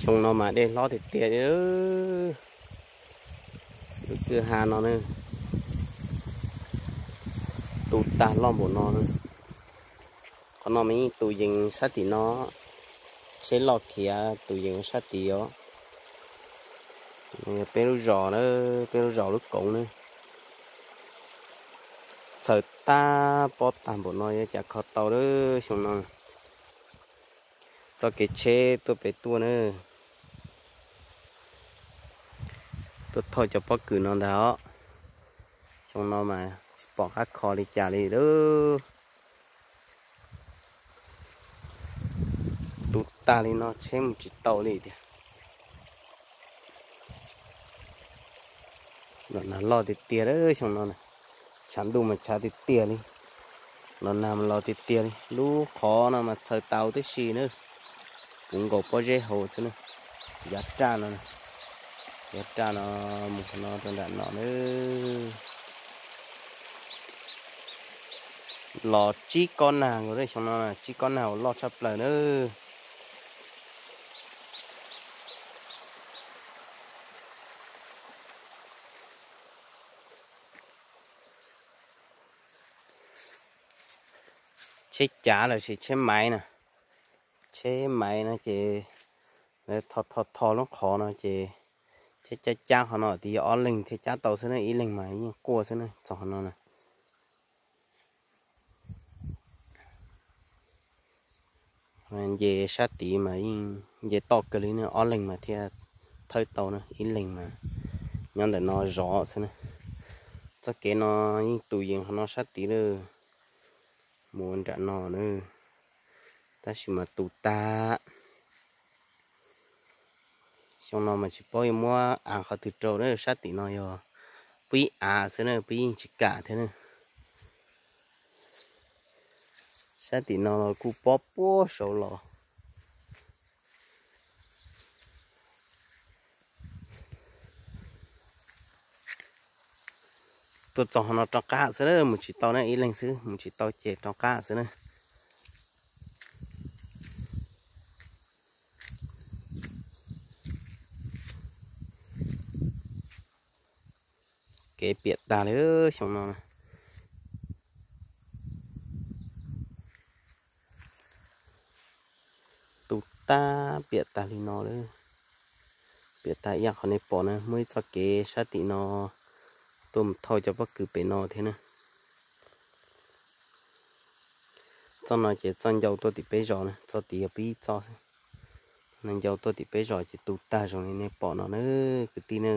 Xyoo no mas dej hlob tiag tiag li. Lub kwj ha no na, tu tag loj npaum no na. Qhov no mas yeej tus yees sab tim no, tsheb loj khiav tus yees sab tid os. Peb lub zos na, peb lub zos lub koov na, txhawv tag pob tag npaum no yuav cas kho tau lawm xyoo no. Txoj kev tsheb tuaj pem tuaj na, tuaj thauj cov pob kws no ntag os. Xyoo no mas tsis pom qab kho li cas li lawm. Tu tag li no tsheb mus tsis tau li tiag. Los nag loj tiag tiag lawm xyoo no, tshav ntuj mas tshav tiag tiag li. Los nag mas los tiag tiag li, lub qhov no mas txhawv tau tib si na. Puv nkaus pob zeb hauv xwb na. Yav raj no, yav raj no mus qhov no rau nram no na. Los tsib kob nag nkaus xyoo no, tsib kob nag uas loj tshaj plaws na. Tsheb cav los sis tsheb maiv na, tsheb maiv no ces lawv tho tho tho lub qhov no ces tsheb cab cab qhov no tias yog ob leeg thiaj cab tau xwb na, ib leeg mas yeej quaj xwb na txog qhov no na. Nce sab tid mas yeej nce toj kawg li na, ob leeg mas thiaj thawb tau na, ib leeg mas nyob ntawm no zov xwb na. Txoj kev no yeej tus yees qhov no sab tid lawm, mus nram no na, tab sis mas tu tag. Xyoo no mas tsis paub yuav muab av qhov twg rau na, sab tim no yog pib av xwb na, pib yeej tsis kam thiab na. Sab tim no los kuj pob puag saud los. Tuaj txog qhov no rov qab xwb na, mus tsis tau na, ib leeg xwb mus tsis tau ces rov qab xwb na. Kev piam tag li xyoo no. Tu tag piam tag li no lawm. Piam tag ib yam qhov nej pom na, muaj ib txoj kev sab tim no tuaj mus thauj cov pob kws pem no thiab na. Txoj no ces txoj ncau tuaj tim peb zos na, txoj tid yog pib txoj xwb. Ncau tuaj tim peb zos ces tu tag zoo li nej pom no na kwv tij na.